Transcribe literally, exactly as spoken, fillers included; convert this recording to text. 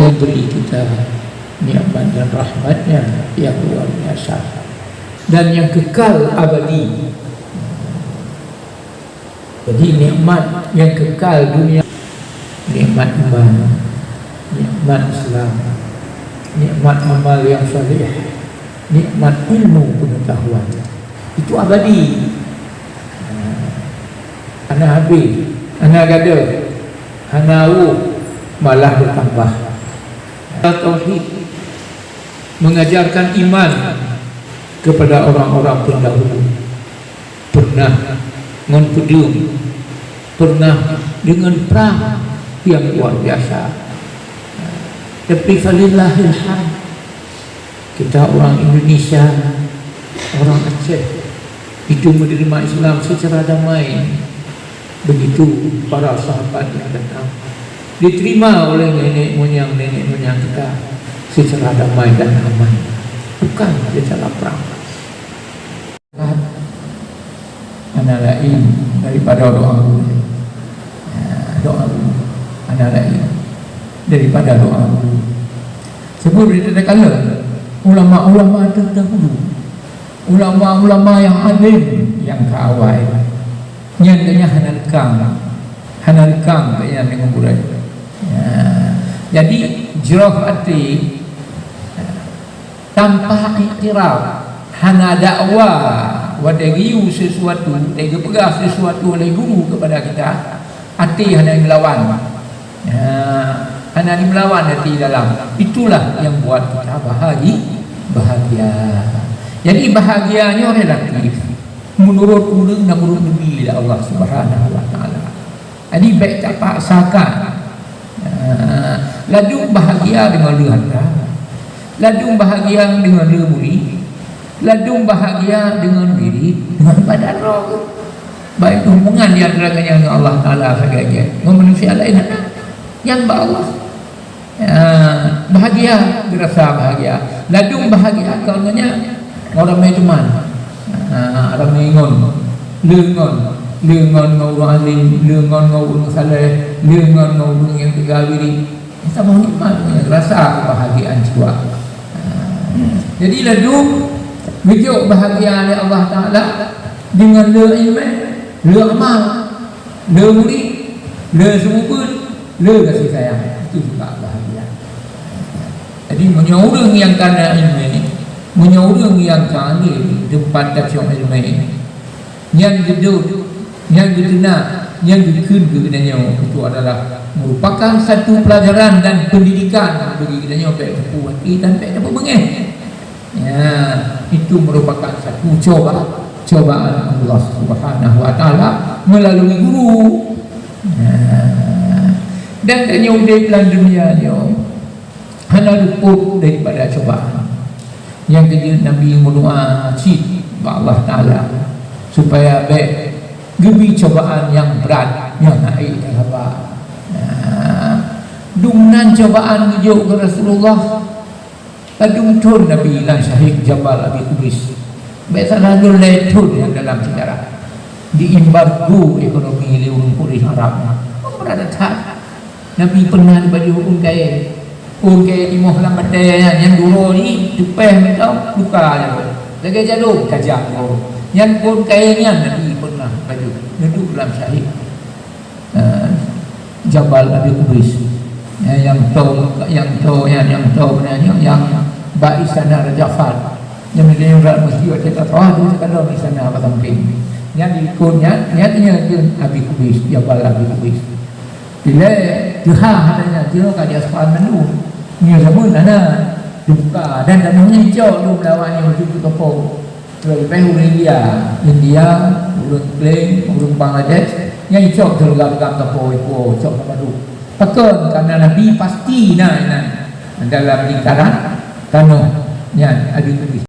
memberi kita nikmat dan rahmat-Nya yang luar biasa dan yang kekal abadi. Jadi, nikmat yang kekal dunia, nikmat iman, nikmat Islam, nikmat amal yang saleh, nikmat ilmu pengetahuan. Itu abadi. Hana habéh, hana gadôh, hana woh, malah bertambah. Tauhid mengajarkan iman kepada orang-orang pendahulu. Pernah ngon peudeueng, pernah deungon prang nyang luar biasa. Tapi falillahil hamd, kita orang Indonesia, orang Aceh, itu menerima Islam secara damai. Begitu para sahabat yang datang diterima oleh nenek moyang, nenek moyang kita secara damai dan aman, bukan secara perang. Hana laén daripada doa guru. Ya, doa guru. Hana laén daripada doa guru. Sebab di takalon ulama-ulama terdahulu, ulama-ulama yang alim, yang ka awai, nyan geuhnyan hana lekang, hana lekang geuhnyan deungon gurée. Ya. Jadi, jroh até, tanpa iktiraf, hana dakwa, watée geuyue sesuatu, watée geupeugah sesuatu oleh guru kepada kita, até hana meulawan. Ya, hana meulawan até dalam. Itulah yang buat kita bahagi-, bahagia. Jadi, bahagia nyoe relatif. Meunurot ureuëng dan meunurot Nabi lé Allah Subhanahu wa Taala. Jadi, bék tapaksakan. Ah, ladum bahagia deungon le hareuta. Ladum bahagia deungon le murit. Ladum bahagia deungon diri, deungon badan droe. Baik hubungan di antara geuhnyan ngon Allah Taala sagai-gai. Ngon manusia laén hana. Nyan bak Allah. Ya, bahagia, geurasa bahagia. Ladum bahagia kon ngon nyan, ngon ramé teuma. Ha, ramé ngon, le ngon, le ngon ngon ureuëng alim, le ngon ngon ureuëng saleh, le ngon ngon ureuëng nyang teuga wirit. Saboh nikmat nyan, rasa kebahagiaan jiwa. Ha. Jadi ladum geujok bahagia lé Allah Taala deungon le iéleumé, le amal, le murit, le seumeubeuet, le gaséh sayang. Itu juga bahagia. Jadi, meunyoe ureuëng nyang ka na iéleumé, meunyoe ureuëng nyang ka alim teumpat tacok iéleumé, nyan geudong, nyan geuteunak, nyan geukheun keu geutanyoe, itu adalah merupakan satu pelajaran dan pendidikan bagi geutanyoe, bék tapeuhati dan bék tapeubengeh. Ya, itu merupakan satu coba, cobaan Allah Subhanahu wa Taala melalui guru. Ya. Dan tanyoe udeb lam dunia nyoe hana luput daripada cobaan. Nyang keujeuet Nabi meudoa cit bak Allah Taala supaya bék geubri cobaan nyang brat nyang hana ék teuhaba. Nah, dumnan cobaan geujok keu Rasulullah. Ladum thon Nabi lam syahid Jabal Abi Kubais. Bék salah lôn lhée thon nyang dalam seujarah. Diembargo ekonomi lé ureuëng Quraisy Arab. Peue that? Nabi peunah jipajoh ôn kayée. Ôn kayée timoh lam batée nyan, nyang duroe jih teupéh mantong, luka nyan. Lagée jaroe tajam goe. Nyan ôn kayée nyan Nabi peunah pajoh. Neuduek lam syahid. Eh, Jabal Abi Kubais. Eh, nyang toe, nyang toe nyan, nyang toe nyan, nyang, nyang bak istana Raja Fahd. Nyang meunyoe urat meusti watée ka tawah, dulu ka lom istana bak sampéng. Nyan di likot nyan, nyan, nyan keuh Abi Kubais, Jabal Abi Kubais. Ilée teuhah hana nyan, jinoe ka diaspal mandum. Nyoe jameun hana dibuka dan tanoh nyan icok lom lé awak nyan meujeuet keu kapoe. Leubeh ureuëng India, India, ureuëng Klang, ureuëng Bangladesh, nyan icok teureugam-reugam kapoe, icok na padub. Pakon? Karena Nabi pasti na inan dalam lingkaran tanoh nyan adu tubi.